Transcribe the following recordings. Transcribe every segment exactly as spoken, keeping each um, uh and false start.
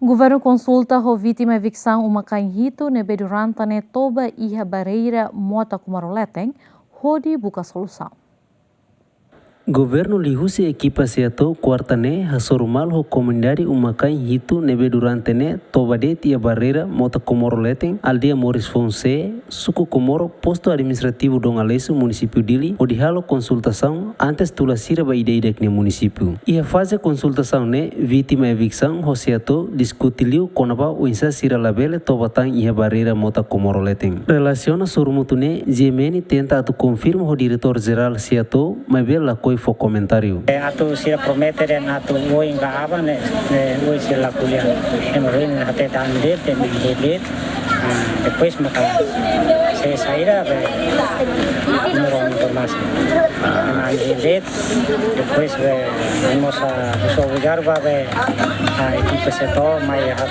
Governu konsulta ho vítima eviksaun uma-kain hitu ne'ebé durante ne'e toba iha barreira Mota Comoro leten, hodi buka solusaun. Governu liuhusi ekipa SEATOU kuarta ne'e hasoru malu ho komunidade uma-kain hitu ne'ebé durante ne'e toba de'it iha barreira Mota Comoro leten, aldeia Moris Fonse, suku Comoro, postu administrativu Dom Aleixo, munisípiu Dili, hodi halo konsultasaun antes tula sira ba ida-idak nia munisípiu. Iha faze konsultasaun ne'e, vítima eviksaun ho SEATOU diskute liu kona-ba oinsá sira labele toba tan iha barreira Mota Comoro leten. Relasiona sorumutu ne'e, GMN tenta atu konfirma ho diretór jerál SEATOU, maibé lakohi fó komentáriu. Eh, atu sira promete dehan atu oin ka aban ne'e, ne'e oin sira la ko'alia. Ema oin hatete ami de'it, ami de'it. Ah, depois maka se saida be númeru informasi. Ami de'it, depois be ami mós, ah, só obrigadu ba be, ah, ekipa SEATOU mai, ah,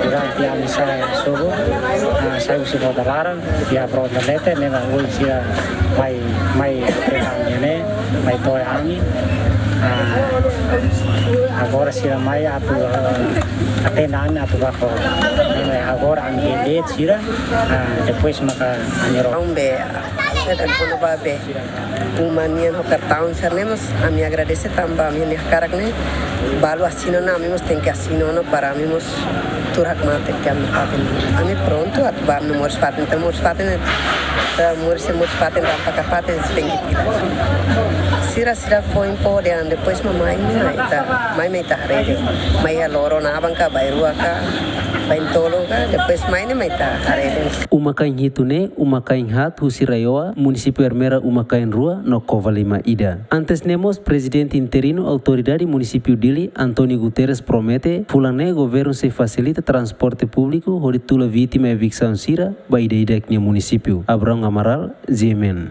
durante ami sai subuh, ah, sai husi Kota Laran, iha Bronda leten, ne'e ba oin sira mai, mai teka ami ne'e, mai to'o ami. Ah, agora sira mai atu, ah, atende ami atu bá fó. Ne'e ba agora ami de'it sira, ah, depois maka ami rona. Aumbe, sira kona-ba be uma nian ho kartaun sira-ne'e mós ami agradese tanba ami-nia hakarak ne'e. Balu asina ona, ami mós tenke asina ona para ami mós tuur hakmatek iha ami-nia fatin. Ami prontu atu bá ami-nia moris-fatin, entaun moris-fatin ne'e, eh, moris, moris-fatin rampa ka fatin tenke. Sira, sira foin fó dehan depois mak mai, mai ita, mai, mai ita haree de'it. Mai iha loron aban ka, bainrua ka, baintolu ka, depois mai ne'e mai ita haree de'it. Uma-kain hitu ne'e, uma-kain haat husi RAEOA, munisípiu Ermera uma-kain rua no kova-lima ida. Antes ne'e mós, Prezidente interinu Autoridade Munisípiu Dili, António Guterres, promete fulan ne'e governu sei fasilita transporte públiku hodi tula vítima eviksaun sira ba ida-idak nia munisípiu. Abraão Amaral, GMN.